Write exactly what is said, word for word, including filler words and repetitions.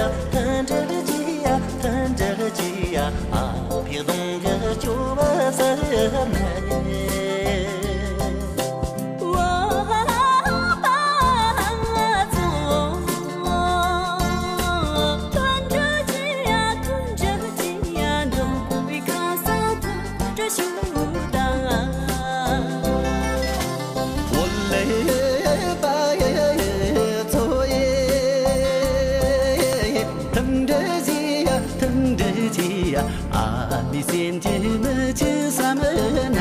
མཐུན་སྒྲིལ་གྱིས་ཡ། མཐུན་སྒྲིལ་གྱིས་ཡ། ཨ་ཕའི་གདུང་གི་སྐྱོ་བ་སེལ་ནས། མཐུན་སྒྲིལ་གྱིས་ཡ། མཐུན་སྒྲིལ་གྱིས་ཡ། ཨ་མའི་སེམས་ཀྱི་མི་ཆུ་ས་མི་ན།